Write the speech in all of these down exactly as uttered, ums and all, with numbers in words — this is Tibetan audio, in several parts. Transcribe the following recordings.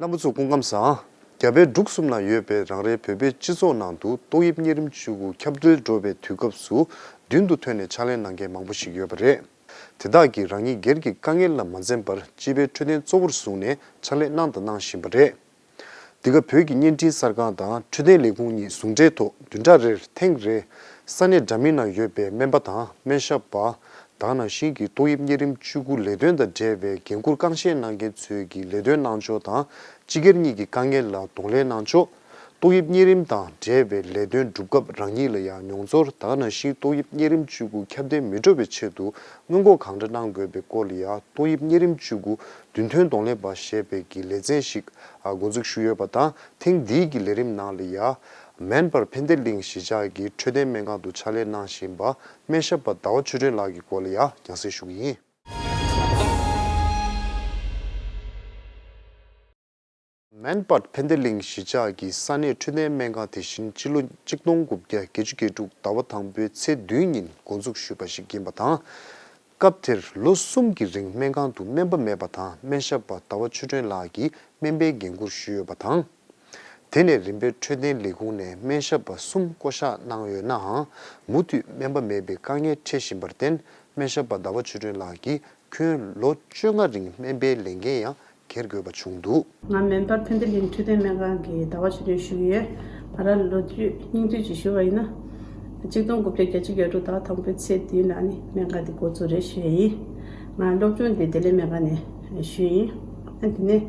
རྣམ་པ་ཚོ་སྐུ་ཁམས་བཟང་། རྒྱ་བལ་འབྲུག་གསུམ་ན་ཡོད་པའི་རང་རེའི་བོད་པའི་སྤྱི་ཚོགས་ནང་དུ་ཏོག་དབྱིབས་གཉན་རིམས་བཅུ་དགུ་ཁྱབ་གདལ་འགྲོ་བའི་དུས་སྐབས་སུ་མདུན་དུ་ཐོན་ནས་ཕྱག་ལས་གནང་མཁན་མང་པོ་ཞིག་ཡོད་པ་རེད། དེ་དག་གིས་རང་ཉིད་སྒེར་གྱི་དཀའ་ངལ་ལ་མ་འཛེམས་པར་སྤྱི་པའི་འཕྲོད་བསྟེན་གཙོ་བོར་བཟུང་ནས་ཕྱག་ལས་གནང་དང་གནང་བཞིན་པ་རེད། འདི་ག་བོད་ཀྱི་བརྙན་འཕྲིན་གསར་ཁང་དང་འཕྲོད་བསྟེན་ལས་ཁུངས་གཉིས་ཟུང་འབྲེལ་ཐོག་བདུན་ཕྲག་རེར་ཐེངས་རེ་ས་གནས་འདྲ་མིན་ན་ཡོད་པའི་སྨན་པ་དང་སྨན་ཞབས་པ། དེ་ནང་བཞིན་གྱི་ཏོག་དབྱིབས་གཉན་རིམས་བཅུ་དགུ་ལས་དོན་དང་འབྲེལ་བའི་འགན་འཁུར་རྐང་བཞེས་གནང་མཁན་ཚོས་ཀྱི་ལས་དོན་གནང་ཕྱོགས་དང་སྤྱི་སྒེར་གཉིས་ཀྱི་དཀའ་ངལ་ལ་གདོང་ལེན་གནང་ཕྱོགས། ཏོག་དབྱིབས་གཉན་རིམས་དང་འབྲེལ་བའི་ལས་དོན་སྒྲུབ་སྐབས་རང་ཉིད་ལ་ཡང་མྱོང་ཚོར། དེ་ནང་བཞིན་ཏོག་དབྱིབས་གཉན་རིམས་བཅུ་དགུ་ཁྱབ་གདལ་མི་འགྲོ་བའི་ཆེད་དུ་སྔོན་འགོག་གང་འདྲ་གནང་དགོས་པའི་སྐོར་ལ་ཡང་ཏོག་དབྱིབས་གཉན་རིམས་བཅུ་དགུ་མདུན་ཐོན་གདོང་ལེན་པ་ཞེས་པའི་གི་ལེ་ཚན་ཞིག་འགོ་འཛུགས་ཞུས་ཡོད་པ་དང་། ཐེངས་འདིའི་གི་ལས་རིམ་ནང་ལ་ཡང་མན་པར་ཕན་བདེ་གླིང་གཞིས་ཆགས་ཀྱི་འཕྲོད་བསྟེན་སྨན་ཁང་དུ་ཕྱག་ལས་གནང་བཞིན་པ་སྨན་ཞབས་པ་ཟླ་བ་ཆོས་སྒྲོན་ལགས་ཀྱི་སྐོར་ལ་ཡང་རྒྱང་སྲིང་ཞུ་གི་ཡིན། མན་པར་ཕན་བདེ་གླིང་གཞིས་ཆགས་ཀྱི་ས་གནས་འཕྲོད་བསྟེན་སྨན་ཁང་དེ་བཞིན་སྤྱི་ལོ་གཅིག་སྟོང་དགུ་བརྒྱ་བརྒྱད་ཅུ་གྱ་དྲུག་ཟླ་བ་དང་པོའི་ཚེས་བདུན་ཉིན་འགོ་འཛུགས་ཞུས་པ་ཞིག་ཡིན་པ་དང་། སྐབས་དེར་ལོ་གསུམ་གྱི་རིང་སྨན་ཁང་དུ་སྨན་པ་མེད་པ་དང་སྨན་ཞབས་པ་ཟླ་བ་ཆོས་སྒྲོན་ལགས་ཀྱིས་སྨན་པའི་འགན་འཁུར་ཞུས་ཡོད་པ་དང་། དེ་ནས་རིམ་པས་འཕྲོད་བསྟེན་ལས་ཁུངས་ནས་སྨན་ཞབས་པ་གསུམ་བསྐོ་གཞག་གནང་ཡོད་ནའང་། མུ་མཐུད་སྨན་པ་མེད་པའི་དཀའ་ངལ་འཕྲད་བཞིན་པར་བརྟེན། སྨན་ཞབས་པ་ཟླ་བ་ཆོས་སྒྲོན་ལགས་ཀྱིས་ཁྱོན་ལོ་བཅོ་ལྔ་རིང་སྨན་པའི་ལས་འགན་ཡང་འཁྱེར་དགོས་པ་བྱུང་འདུག། ང་མན་པར་ཕན་བདེ་གླིང་འཕྲོད་བསྟེན་སྨན་ཁང་གི་ཟླ་བ་ཆོས་སྒྲོན་ཞུ་གི་ཡོད། ང་རང་ལོ་རྒྱུས་སྙིང་བསྡུས་ཅིག་ཞུ་བ་ཡིན་ན། གཅིག་སྟོང་དགུ་བརྒྱ་བརྒྱད་ཅུ་གྱ་དྲུག་ཟླ་བ་དང་པོའི་ཚེས་བདུན་ལ་ནི་སྨན་ཁང་འདི་འགོ་བཙུགས་རེད་ཞུ་ཡ་ཡིན། ང་སློབ་སྦྱོང་འདི་བདེ་ལེགས་སྨན་ཁང་ནས་ཞུས་ཡིན། ཨ་དེ་ནས་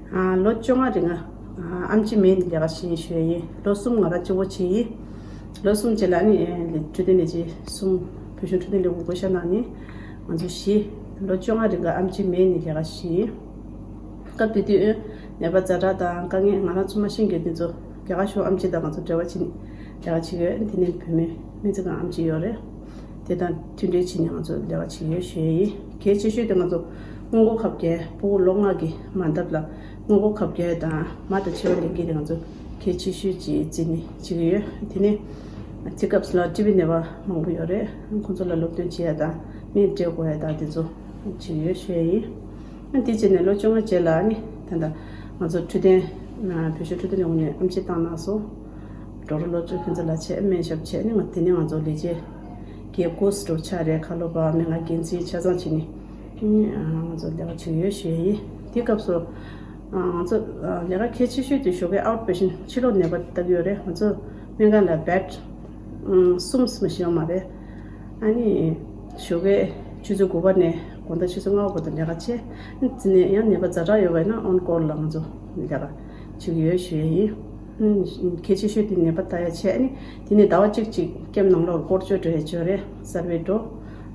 ཨ་ལོ་བཅོ་ལྔ་རིང་ཨ་ཨེམ་ཆི་མེད་ནས་ལས་ཀ་བྱས་ཡིན་ཞུ་ཡ་ཡིན། ལོ་གསུམ་ང་རང་གཅིག་པོ་བྱས་ཡིན། ལོ་གསུམ་རྗེས་ལ་ནི་འཕྲོད་བསྟེན་ལས་བྱེད་གསུམ། བོད་གཞུང་འཕྲོད་བསྟེན་ལས་ཁུངས་བསྐོ་གཞག་གནང་ནས་ང་ཚོ་བཞི། ལོ་བཅོ་ལྔ་རིང་ག་ཨེམ་ཆི་མེད་ནས་ལས་ཀ་བྱས་ཡིན། སྐབས་དེ་དུས་ནད་པ་ཛ་དྲག་དང་དཀའ་ངལ་ང་རང་ཚོ་མ་ཤེས་མཁན་དེ་ཚོ་རྒྱ་གར་གཞུང་ཨེམ་ཆི་དང་ང་ཚོ་འབྲེལ་བ་བྱས་ནས་ལས་ཀ་བྱེད་ཀྱི་ཡོད། དེ་ནས་བོད་མི་སྨན་རྩིས་ཁང་ཨེམ་ཆི་ཡོད་རེད། དེ་དང་མཐུན་འབྲེལ་བྱས་ནས་ང་ཚོ་ལས་ཀ་བྱེད་ཀྱི་ཡོད་ཞུ་ཡ་ཡིན། གལ་ཆེ་ཤོས་དེ་ང་ཚོ་སྔོན་འགོག་ཁབ་རྒྱལ། ཕྲུ་གུ་ལོ་ལྔ་གི་མ་འདབ་ལ་སྔོན་འགོག་ཁབ་རྒྱལ་དང་མ་དང་མཆེད་པ་ལེན་མཁན་དེ་ང་ཚོ་གལ་ཆེ་ཤོས་ཅིག་བརྩིས་ནས་བྱེད་ཀྱི་ཡོད། དེ་ནས་དེ་སྐབས་སུ་ལ་ཊི་བི་ནད་པ་མང་པོ་ཡོད་རེད། ཁོང་ཚོ་ལ་སློབ་སྟོན་བྱེད་ཡ་དང་སྨན་སྤྲད་དགོས་ཡ་དང་དེ་ཚོ་བྱེད་ཀྱི་ཡོད་ཞུ་ཡ་ཡིན། དེ་བྱས་ནས་ལོ་བཅོ་ལྔ་རྗེས་ལ་ནི་ད་ལྟ་ང་ཚོ་འཕྲོད་བསྟེན་བོད་གཞུང་འཕྲོད་བསྟེན་ལས་ཁུངས་ནས་ཨེམ་ཆི་བཏང་གནང་སོང་། ཌོག་ཊར་ལོ་ཅོ་ཕུན་ཚོགས་ལགས་བྱས། སྨན་ཞབས་བྱས་ནི་ང་དེ་ནས་ང་ཚོ་ལས་བྱེད་ཀྱི་ཀོ་སི་འགྲོ་ཆགས་རེད། ཁ་ལོ་པ་སྨན་ཁང་འགན་འཛིན་ཆ་ཚང་བྱས་ནི་ང་ཚོ་ལས་ཀ་བྱེད་ཀྱི་ཡོད་ཞུ་ཡ་ཡིན། དེ་སྐབས་སུ་ང་ཚོ་ལས་ཀ་གལ་ཆེ་ཤོས་དེ་ཞོགས་ཀའི་out patient ཕྱི་ལོགས་ནད་པ་ལྟ་གི་ཡོད་རེད། ང་ཚོ་སྨན་ཁང་ལ་བེཌ་གསུམ་མ་ཞིག་ཡོད་མ་རེད། ཨ་ནི་ཞོགས་ཀའི་ཆུ་ཚོད་དགུ་པ་ནས་དགོང་དག་ཆུ་ཚོད་ལྔ་པ་བར་དུ་ལས་ཀ་བྱས། དེ་ནས་ཡང་ནད་པ་ཛ་དྲག་ཡོད་པ་ཡིན་ན་on call ལ་ང་ཚོ་ལས་ཀ་བྱེད་ཀྱི་ཡོད་ཞུ་ཡ་ཡིན། གལ་ཆེ་ཤོས་དེ་ནད་པ་ལྟ་ཡ་བྱས། ཨ་ནི་དེ་ནས་ཟླ་བ་གཅིག་ཅིག་ཀེམ་ནང་ལོགས་སྐོར་སྐྱོད་འགྲོ་ཡ་ཅིག་ཡོད་རེད། སར་ཝེ་འགྲོ།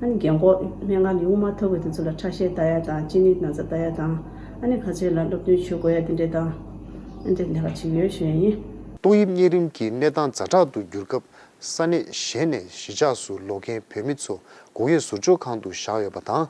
ཨ་ནི་རྒན་འཁོགས་སྨན་ཁང་ལ་ཡོང་མ་ཐུབ་པའི་དེ་ཚོ་ལ་ཁྲག་ཤེད་ལྟ་ཡ་དང་གཅིན་སྙི་ན་ཚ་ལྟ་ཡ་དང་། ཨ་ནི་ཁ་ཤས་ལ་སློབ་སྟོན་ཞུ་དགོས་ཡ་དེ་འདྲས་དང་། ཨ་འདྲས་ལས་ཀ་བྱེད་ཀྱི་ཡོད་ཞུ་ཡ་ཡིན། ཏོག་དབྱིབས་གཉན་རིམས་ཀྱི་གནས་སྟངས་ཛ་དྲག་ཏུ་གྱུར་སྐབས། ས་གནས་གཞན་ནས་གཞིས་ཆགས་སུ་ལོག་མཁན་བོད་མི་ཚོ་སྒོ་ཁའི་ཟུར་འཇོག་ཁང་དུ་བཞག་ཡོད་པ་དང་།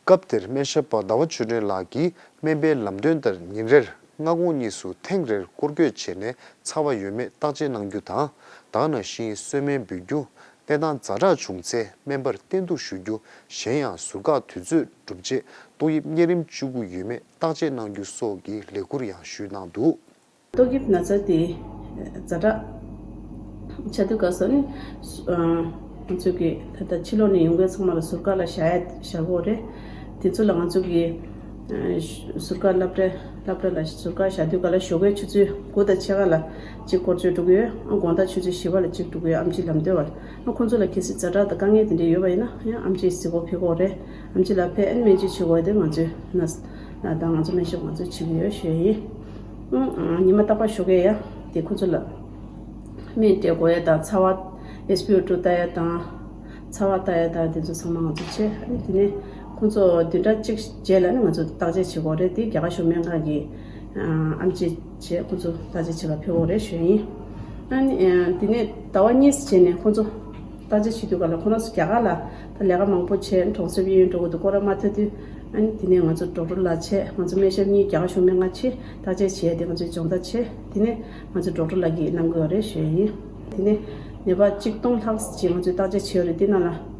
སྐབས་དེར་སྨན་ཞབས་པ་ཟླ་བ་ཆོས་སྒྲོན་ལགས་ཀྱིས་སྨན་པའི་ལམ་སྟོན་ལྟར་ཉིན་རེར་སྔ་དགོང་གཉིས་སུ་ཐེངས་རེར་སྐོར་སྐྱོད་བྱས་ནས་ཚ་བ་ཡོད་མེད་བརྟག་དཔྱད་གནང་རྒྱུ་དང་། དེ་ནང་བཞིན་གསོལ་སྨན་འབུལ་རྒྱུ། གནས་སྟངས་ཛ་དྲག་བྱུང་ཚེ་སྨན་པར་བསྟེན་གཏུགས་ཞུ་རྒྱུ། གཞན་ཡང་ཟུར་བཀག་དུས་ཚོད་གྲུབ་རྗེས་ཏོག་དབྱིབས་གཉན་རིམས་བཅུ་དགུ་ཡོད་མེད་བརྟག་དཔྱད་གནང་རྒྱུ་སོགས་ཀྱི་ལས་འཁུར་ཡང་ཞུས་གནང་འདུག། ཏོག་དབྱིབས་ན་ཚ་དེ་ཛ་དྲག་ཆགས་དུས་སྐབས་སུ་ནི་ང་ཚོ་གི་ད་ལྟ་ཕྱི་ལོགས་ནས་ཡོང་མཁན་ཚང་མ་ལ་ཟུར་བཀག་ལ་བཞག་ཡ་བཞག་གི་ཡོད་རེད། དེ་ཚོ་ལ་ང་ཚོ་གི་ཟུར་བཀག་སློབ་གྲྭ་སློབ་གྲྭ་ལ་ཟུར་བཀག་བཞག་དུས་སྐབས་ལ་ཞོགས་ཀའི་ཆུ་ཚོད་དགུ་དང་ཕྱེད་ཀ་ལ་གཅིག་སྐོར་སྐྱོད་འགྲོ་གི་ཡོད། ཨ་དགོང་དག་ཆུ་ཚོད་བཞི་པ་ལ་གཅིག་འགྲོ་གི་ཡོད། ཨེམ་ཆི་ལམ་སྟོན་པ་ལ། ཨ་ཁོང་ཚོ་ལ་གལ་སྲིད་ཛ་དྲག་དང་དཀའ་ངལ་དེ་འདྲ་ཡོད་པ་ཡིན་ན་ཡང་ཨེམ་ཆིའི་གཟིགས་སྐོར་ཕེབས་ཀྱི་ཡོད་རེད། ཨེམ་ཆི་ལ་ཕེབས་ཨ་ནི་སྨན་བཅོས་བྱེད་དགོས་དེ་ང་ཚོས་ན་དང་ང་ཚོ་སྨན་ཞབས་ང་ཚོས་བྱེད་ཀྱི་ཡོད་ཞུ་ཡ་ཡིན། ཨང་ཉི་མ་རྟག་པར་ཞོགས་ཀས་ཡ་དེ་ཁོང་ཚོ་ལ་སྨན་སྤྲད་དགོས་ཡ་དང་ཚ་བ་ཨེས་པི་ཨོ་ཊུ་ལྟ་ཡ་དང་། ཚ་བ་ལྟ་ཡ་དང་དེ་ཚོ་ཚང་མ་ང་ཚོ་བྱས། ཨ་ནི་དེ་ནས་ཁོང་ཚོ་བདུན་ཕྲག་གཅིག་རྗེས་ལ་ནི་ང་ཚོ་བརྟག་དཔྱད་བྱེད་དགོས་རེད། དེ་རྒྱ་གར་གཞུང་སྨན་ཁང་གི་ཨ་ཨེམ་ཆི་བྱས་ཁོང་ཚོ་བརྟག་དཔྱད་བྱེད་ག་ཕེབས་དགོས་རེད་ཞུ་ཡ་ཡིན། ཨ་ནི་དེ་ནས་ཟླ་བ་གཉིས་བྱས་ནས་ཁོང་ཚོ་བརྟག་དཔྱད་བྱེད་དུས་ག་ལ་ཁོང་རང་ཚོ་རྒྱ་གར་ལ་ད་ལས་ཀ་མང་པོ་བྱས། གྲོང་གསེབ་གཡས་གཡོན་འགྲོ་དགོས་འདུག་སྐོར་ར་མ་ཐོན་དུས། ཨ་ནི་དེ་ནས་ང་ཚོ་ཌོག་ཊར་ལགས་བྱས། ང་ཚོ་སྨན་ཞབས་གཉིས་རྒྱ་གར་གཞུང་སྨན་ཁང་ཆེད་བརྟག་དཔྱད་བྱས་ཏེ་ང་ཚོས་སྦྱོང་བརྡར་བྱས། དེ་ནས་ང་ཚོ་ཌོག་ཊར་ལགས་ཀྱིས་གནང་གི་ཡོད་རེད་ཞུ་ཡ་ཡིན། དེ་ནས་ནད་པ་གཅིག་སྟོང་ལྷག་ཅིག་ང་ཚོས་བརྟག་དཔྱད་བྱས་ཡོད་རེད། དེ་ནང་ལ་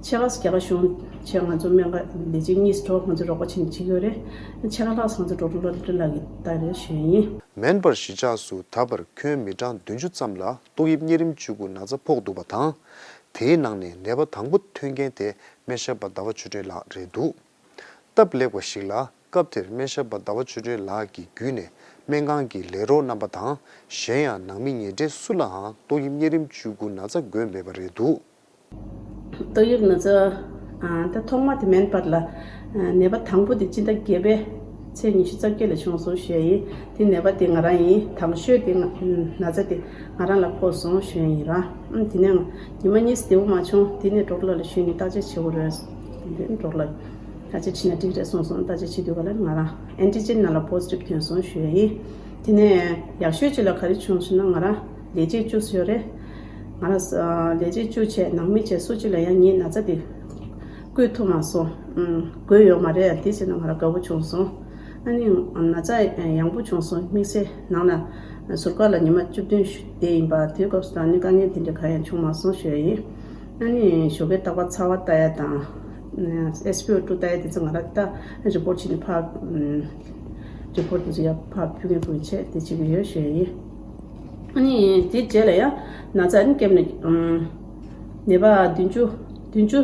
ཕྱེད་ཀ་རྒྱ་གར་གཞུང་ ཆེད་ང་ཚོ་སྨན་ཁང་ལས་བྱེད་གཉིས་སྤྲོ་ང་ཚོ་རོགས་པ་བྱེད་བྱེད་ཀྱི་ཡོད་རེད། ཕྱེད་ཀ་ལྷག་ང་ཚོ་ཌོག་ཊར་བློ་གྲོས་ལགས་ཀྱི་ལྟ་རེད་ཞུ་ཡིན། མེན་པར་གཞིས་ཆགས་སུ་ད་བར་ཁྱོན་མི་གྲངས་བདུན་ཅུ་ཙམ་ལ་ཏོག་དབྱིབས་གཉན་རིམས་བཅུ་དགུ་ན་ཚ་ཕོག་འདུག་པ་དང་། དེའི་ནང་ནས་ནད་པ་དང་པོ་ཐོན་མཁན་དེ་སྨན་ཞབས་པ་ཟླ་བ་ཆོས་སྒྲོན་ལགས་རེད་འདུག་སྟབས་ལེགས་པ་ཞིག་ལ་སྐབས་དེར་སྨན་ཞབས་པ་ཟླ་བ་ཆོས་སྒྲོན་ལགས་ཀྱི་བརྒྱུད་ནས་སྨན་ཁང་གི་ལས་རོགས་རྣམ་པ་དང་གཞན་ཡང་ནང་མི་ཉེ་འབྲེལ་སུ་ལའང་ཏོག་དབྱིབས་གཉན་རིམས་བཅུ་དགུ་ན་ཚ་འགོས་མེད་པ་རེད་འདུག་ཏོག་དབྱིབས་ན་ཚ་ཨ་ད་ཐོག་མ་དེ་མེན་པར་ལ་ཨ་ནད་པ་དང་པོ་དེ་སྤྱི་ཟླ་བརྒྱད་པའི་ཚེས་ཉི་ཤུ་རྩ་བརྒྱད་ལ་བྱུང་སོང་ཞུ་ཡ་ཡིན། དེ་ནད་པ་དེ་ང་རང་ཡིན། དང་ཤོས་དེ་ང་ན་ཚ་དེ་ང་རང་ལ་ཕོག་སོང་ཞུ་ཡ་ཡིན་ར། ཨ་དེ་ནས་ཉི་མ་གཉིས་བདེ་པོ་མ་བྱུང་། དེ་ནས་ཌོག་ཊར་ལགས་ལ་ཞུས་ནས་བརྟག་དཔྱད་བྱེད་དགོས་རེད། དེ་ནས་ཌོག་ཊར་ལགས་བརྟག་དཔྱད་བྱེད་ན་འགྲིག་རེད་གསུངས་སོང་། བརྟག་དཔྱད་བྱེད་དུས་ག་ལ་ང་རང་ཨན་ཊི་ཇེན་ནང་ལ་པོ་ཛི་ཊིབ་ཐོན་སོང་ཞུ་ཡ་ཡིན། དེ་ནས་ཡག་ཤོས་ཅིག་ལ་ག་རེ་བྱུང་ཞུ་ན་ང་རང་ལས་བྱེད་བཅུ་ཡོད་རེད། ང་རང་ལས་བྱེད་བཅུ་བྱས་ནང་མི་བྱས་སུ་གཅིག་ལ་ཡང་ངའི་ན་ཚ་དེ་བཀོད་ཐུབ་མ་སོང་། ཨུམ། འགོས་ཡོད་མ་རེད། དེ་བྱས་ན་ང་རང་དགའ་པོ་བྱུང་སོང་། ཨ་ནི་ན་ཚ་ཡང་པོ་བྱུང་སོང་། དམིགས་བསལ་ནང་ལ་ཟུར་བཀག་ལ་ཉི་མ་བཅུ་བདུན་བསྡད་ཡིན་པ། དེའི་སྐབས་སུ་ད་ནི་དཀའ་ངལ་དེ་འདྲ་གང་ཡང་བྱུང་མ་སོང་ཞུ་ཡ་ཡིན། ཨ་ནི་ཞོགས་ཀའི་རྟག་པར་ཚ་བ་ལྟ་ཡ་དང་། ཨེས་པི་ཨོ་ཊུ་ལྟ་ཡ་དེ་ཚོ་ང་རང་ད་རི་པོར་ཊི་བྱས་ནས་ཕར། ཨུམ། རི་པོར་ཊི་དེ་ཚོ་ཡར་ཕར་ཕུལ་མཁན་ཕུལ་མཁན་བྱས་དེ་བྱེད་ཀྱི་ཡོད་ཞུ་ཡ་ཡིན། ཨ་ནི་དེ་རྗེས་ལ་ཡང་ན་ཚ་ཨ་ནི་སྐྱེས་ནས། ཨུམ། ནད་པ་བདུན་ཅུ་བདུན་ཅུ་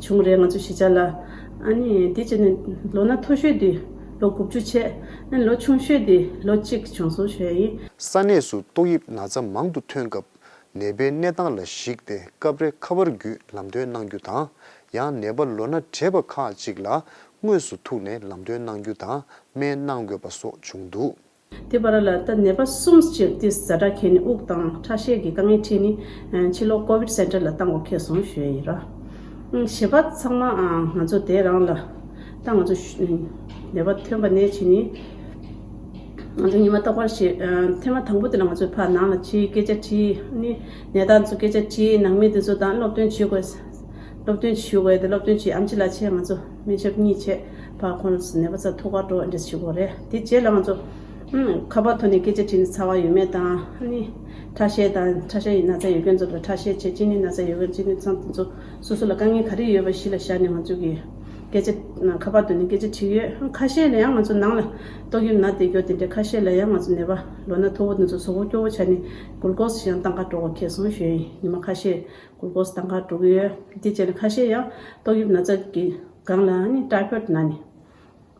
བྱུང་རེད་ང་ཚོ་གཞིས་ཆགས་ལ། ཨ་ནི་དེ་བྱས་ནས་ལོ་ན་མཐོ་ཤོས་དེ་ལོ་དགུ་བཅུ་བྱས། ཨ་ནི་ལོ་ཆུང་ཤོས་དེ་ལོ་གཅིག་བྱུང་སོང་ཞུ་ཡ་ཡིན། ས་གནས་སུ་ཏོག་དབྱིབས་ན་ཚ་མང་དུ་ཐོན་སྐབས། ནད་པའི་གནས་སྟངས་ལ་གཞིགས་ཏེ་སྐབས་རེ་ཁ་པར་བརྒྱུད་ལམ་སྟོན་གནང་རྒྱུ་དང་། ཡང་ནད་པ་ལོ་ན་བགྲེས་པ་ཁག་ཅིག་ལ་དངོས་སུ་ཐུག་ནས་ལམ་སྟོན་གནང་རྒྱུ་དང་སྨན་གནང་དགོས་པ་སོགས་བྱུང་འདུག་དེ་བར་ལ་ད་ནད་པ་གསུམ་ཅིག་དེ་ཛ་དྲག་འཁྱེར་ནས་དབུགས་དང་ཁྲག་ཤེད་ཀྱི་དཀའ་ངལ་འཕྲད་ནས་ཕྱི་ལོགས་ཀོ་བིད་སེན་ཊར་ལ་བཏང་དགོས་འཁེལ་སོང་ཞུ་ཡ་ཡིན་ར། ཞེས་པ་ཚང་མ་ང་ཚོ་དེ་རང་ལ་ད་ང་ཚོ་ནད་པ་ཐོན་པ་ནས་བྱས་ནས། ང་ཚོ་ཉི་མ་རྟག་པར་ཞིག་ཐེངས་མ་དང་པོ་དེ་ལ་ང་ཚོས་ཕར་ནང་ལ་ཕྱིའི་སྐད་ཆ་དྲིས། ནི་ནད་བདག་ཚོ་སྐད་ཆ་དྲིས། ནང་མི་དེ་ཚོ་དང་སློབ་སྟོན་བྱེད་དགོས། སློབ་སྟོན་བྱེད་དགོས་དེ་སློབ་སྟོན་བྱེད། ཨམ་ཆི་ལགས་བྱས་ང་ཚོ་སྨན་ཞབས་གཉིས་བྱས་ཕར་ཁོང་ཚོ་ནད་པ་ཚོ་ཐུག་གར་འགྲོ་འདྲ་བྱེད་དགོས་རེད། དེ་རྗེས་ལ་ང་ཚོ་ཁ་པར་ཐོག་ནས་སྐད་ཆ་དྲིས་ནས་ཚ་བ་ཡོད་མེད་དང་། ནི་ཁྲག་ཤེད་དང་ཁྲག་ཤེད་ཡི་ན་ཚ་ཡོད་མཁན་ཚོ་ལ་ཁྲག་ཤེད་བྱས། གཅིན་སྙི་ན་ཚ་ཡོད་མཁན་གཅིན་སྙི་ཚང་དེ་ཚོ་སོ་སོ་ལ་དཀའ་ངལ་ག་རེ་ཡོད་པ་གཞི་ལ་བཞག་ནས་ང་ཚོ་གི་སྐད་ཆ་ཁ་པར་ཐོག་ནས་སྐད་ཆ་དྲིས་ཡོད། ཁ་ཤས་ལ་ཡང་ང་ཚོ་ནང་ལ་ཏོག་དབྱིབས་ན་བསྡད་རྒྱུ་དེ་འདྲ་ཁ་ཤས་ལ་ཡང་ང་ཚོ་ནད་པ་ལོ་ན་མཐོ་པོ་དེ་ཚོ་གཟུགས་པོ་སྐྱོ་བོ་ཆགས་ནས་གུལ་ཀོ་སི་ཡང་བཏང་ག་འགྲོ་དགོས་འཁེལ་སོང་ཞུ་ཡ་ཡིན། ཉི་མ་ཁ་ཤས་གུལ་ཀོ་སི་བཏང་ག་འགྲོ་གི་ཡོད། དེ་བྱས་ནས་ཁ་ཤས་ཡང་ཏོག་དབྱིབས་ན་ཚ་གི་སྒང་ལ་ནི་ཊའི་ཕོའི་ཌི་ན་ནི་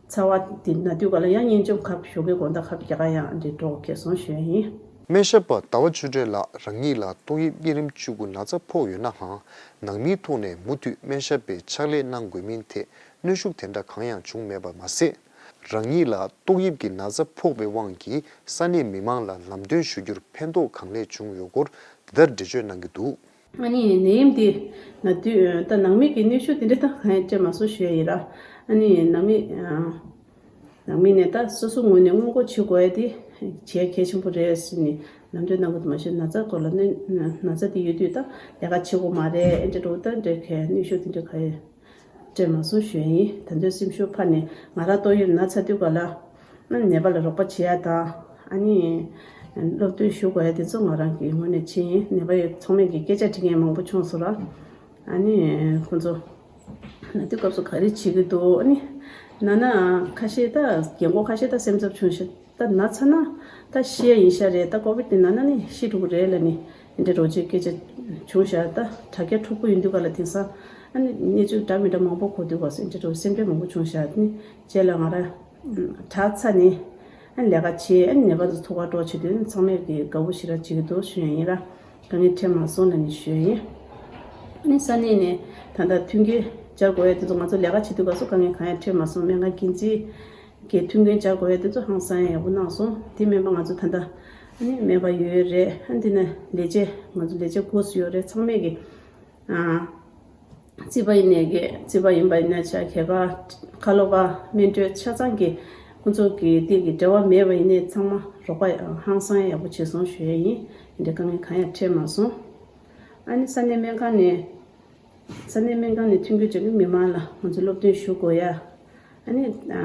ཚ་བ་དེ་ན་དུས་ག་ལ་ཡང་གཉན་ཆུང་ཁབ་ཞོགས་ཀའི་དགོང་དག་ཁབ་རྒྱག་ག་ཡང་འདྲེ་འགྲོ་འཁེལ་སོང་ཞུ་ཡ་ཡིན། སྨན་ཞབས་པ་ཟླ་བ་ཆོས་སྒྲོན་ལགས་རང་ཉིད་ལ་ཏོག་དབྱིབས་གཉན་རིམས་བཅུ་དགུ་ན་ཚ་ཕོག་ཡོད་ནའང་། ནང་མིའི་ཐོག་ནས་མུ་མཐུད་སྨན་ཞབས་པའི་ཕྱག་ལས་གནང་དགོས་མིན་ཐད་གནོན་ཤུགས་དེ་འདྲ་གང་ཡང་བྱུང་མེད་པ་མ་ཟད། རང་ཉིད་ལ་ཏོག་དབྱིབས་ཀྱི་ན་ཚ་ཕོག་པའི་དབང་གིས་ས་གནས་མི་མང་ལ་ལམ་སྟོན་ཞུ་རྒྱུར་ཕན་ཐོགས་གང་ལེགས་བྱུང་ཡོད་སྐོར་འདི་ལྟར་འགྲེལ་བརྗོད་གནང་གི་འདུག་ཨ་ནི་ནད་ཡམས་འདི་ན་དུས་ད་ནང་མི་གི་གནོན་ཤུགས་དེ་འདྲ་ད་གང་ཡང་སྤྲད་མ་སོང་ཞུ་ཡ་ཡིན་ར། ཨ་ནི་ནང་མི་ནང་མི་ནས་ད་སོ་སོ་ངོས་ནས་སྔོན་འགོག་བྱེད་དགོས་ཡ་དེ་བྱས་གལ་ཆེན་པོ་རེད་ཟེར་ནས་ལམ་སྟོན་གནང་གི་འདུག་མ་གཞི་ན་ཚ་སྐོར་ལ་ནི་ན་ཚ་དེ་ཡོད་དུས་ད་ལས་ཀ་བྱེད་དགོས་མ་རེད། ཨེ་འདྲ་འགྲོ་ད་འདྲ་གལ་གནོན་ཤུགས་དེ་འདྲ་ག་ཡོད། སྤྲད་མ་སོང་ཞུ་ཡ་ཡིན། ད་དུང་སེམས་ཤུགས་འཕར་ནས་ང་རང་ཏོག་དབྱིབས་ན་ཚ་དུས་ག་ལ་ནད་པ་ལ་རོགས་པ་བྱེད་ཡ་དང་། ཨ་ནི་སློབ་སྟོན་ཞུ་དགོས་ཡ་དེ་ཚོ་ང་རང་གི་ངོས་ནས་བྱེད་ཡིན། ནད་པ་ཡོད་ཚང་མས་ཀྱི་སྐད་ཆ་དྲི་མཁན་མང་པོ་བྱུང་སོང་ར། ཨ་ནི་ཁོང་ཚོ་ན་དུས་སྐབས་སུ་ག་རེ་བྱེད་ཀྱི་འདུག་ཨ་ནི་ན་ན་ཁ་ཤས་ད་རྒན་གོག་ཁ་ཤས་ད་སེམས་འཚབ་བྱུང་ཤག་ད་ན་ཚ་ན་ད་ཤི་ཡ་ཡིན་ཤག་རེད། ད་ཀོ་བིད་དེ་ན་ན་ནི་ཤི་འགྲོ་གི་རེད་ལབ་ནི་འདི་འདྲ་རོགས་ཅིག་སྐད་ཆ་བྱུང་ཤག་ད་དྲ་རྒྱ་འཁྲུག་པོ་ཡིན་དུས་ག་ལ་དེང་སང་ཨ་ནི་གནས་ཚུལ་འདྲ་མི་འདྲ་མང་པོ་གོ་དུས་ག་སེ་འདི་འདྲ་སེམས་ཁྲལ་མང་པོ་བྱུང་ཤག་ནི་རྗེས་ལ་ང་ར་དྲག་ཚར་ནི་ཨ་ནི་ལས་ཀ་བྱེད། ཨ་ནི་ནད་པ་ཚོ་ཐུག་ག་འགྲོ་བྱེད་དུས་ཚང་མས་ཀྱི་དགའ་པོ་ཞེ་དྲག་བྱེད་ཀྱི་འདུག་ཞུ་ཡ་ཡིན་ར། དཀའ་ངལ་འཕྲད་མ་སོང་ལབ་ནས་ཞུ་ཡ་ཡིན། ཨ་ནི་ས་གནས་ནས་ད་ལྟ་མཐུན་རྐྱེན་སྦྱར་དགོས་ཡ་དེ་ཚོ་ང་ཚོ་ལས་ཀ་བྱེད་དུས་ག་སོ་དཀའ་ངལ་གང་ཡང་འཕྲད་མ་སོང་། སྨན་ཁང་འགན་འཛིན་གྱི་མཐུན་རྐྱེན་སྦྱར་དགོས་ཡ་དེ་ཚོ་ཧང་སང་ཡག་པོ་གནང་སོང་། དེ་མིན་པ་ང་ཚོ་ད་ལྟ་ཨ་ནི་སྨན་པ་ཡོད་རེད། ཨ་འདི་ནས་ལས་བྱེད་ང་ཚོ་ལས་བྱེད་སྒོ་སུ་ཡོད་རེད། ཚང་མས་ཀྱི་ཨ་རྩིས་པ་ཡིན་ནས་ཀྱི་རྩིས་པ་ཡིན་པ་ཡིན་ན་ཆ་གས་པ་ཁ་ལོ་པ་སྨན་སྤྲོད་ཆ་ཚང་གི་ཁོང་ཚོ་གི་དེ་གི་འབྲེལ་བ་མེད་པ་ཡིན་ནས་ཚང་མ་རོགས་པ་ཧང་སང་ཡག་པོ་བྱས་སོང་ཞུ་ཡ་ཡིན། འདི་དཀའ་ངལ་གང་ཡང་འཕྲད་མ་སོང་། ཨ་ནི་ས་གནས་སྨན་ཁང་ནས་ས་གནས་སྨན་ཁང་ནས་མཐུན་འགྱུར་བྱ་རྒྱུ་མི་མང་ལ་ང་ཚོ་སློབ་སྟོན་ཞུ་དགོས་ཡ། ཨ་ནི་ཨ་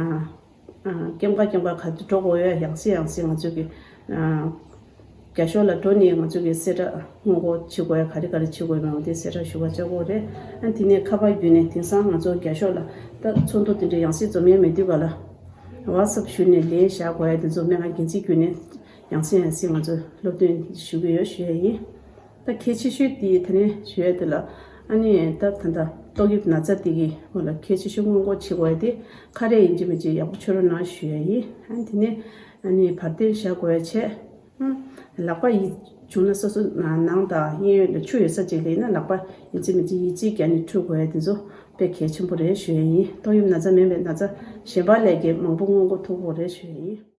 ཨ་སྐྱེམས་ཁ་སྐྱེམས་ཁ་ག་ཚོད་འགྲོ་དགོས་ཡ་ཡང་སེ་ཡང་སེ་ང་ཚོ་གི་ཨ་ རྒྱ་ཤོག་ལ་འགྲོ་ནས་ང་ཚོ་གི་གསལ་བསྒྲགས་སྔོན་འགོག་བྱེད་དགོས་ཡ་ག་རེ་ག་རེ་བྱེད་དགོས་ཡོད་མེད་འོ་དེ་གསལ་བསྒྲགས་ཞུ་བ་བྱ་དགོས་རེད། ཨ་དེ་ནས་ཁ་པར་བརྒྱུད་ནས་དེང་སང་ང་ཚོ་རྒྱ་ཤོག་ལ་ད་ཚོགས་འདུ་དེ་འདྲ་ཡང་སྲིད་འཛོམས་ཡ་མེད་དུས་ག་ལ་WhatsApp་ཞུས་ནས་ལན་བཞག་དགོས་ཡ་དེ་ཚོ་སྨན་ཁང་འགན་འཛིན་བརྒྱུད་ནས་ཡང་སེ་ཡང་སེ་ང་ཚོས་སློབ་སྟོན་ཞུ་གི་ཡོད་ཞུ་ཡ་ཡིན། ད་གལ་ཆེ་ཤོས་དེ་ད་ནས་ཞུ་ཡ་དེ་ལ་ཨ་ནི་ད་ད་ལྟ་ཏོག་དབྱིབས་ན་ཚ་དེ་གི་སྐོར་ལ་གལ་ཆེ་ཤོས་སྔོན་འགོག་བྱེད་དགོས་ཡ་དེ་ཁ་རས་ཡིན་གཅིག་མིན་གཅིག་ཡག་པོ་མཆོད་རོགས་གནང་ཞུ་ཡ་ཡིན། ཨ་ནི་དེ་ནས་ཨ་ནི་བར་དོ་བཞག་དགོས་ཡ་བྱས། ལག་པ་ཡིད་བྱུང་ན་སོ་སོ་ནང་དང་གཡས་གཡོན་ལ་ཆུ་ཡོད་ས་ཅིག་ལ་ཡིན་ན་ལག་པ་ཡིན་གཅིག་མིན་གཅིག་ཡིད་ཆེས་རྒྱག་ནས་འཁྲུད་དགོས་ཡ་དེ་ཚོ་དཔེ་གལ་ཆེན་པོ་རེད་ཞུ་ཡ་ཡིན། ཏོག་དབྱིབས་ན་ཚ་མིན་པའི་ན་ཚ་གཞན་པ་ལས་ཀྱི་མང་པོ་སྔོན་འགོག་ཐུབ་ཀྱི་རེད་ཞུ་ཡ་ཡིན།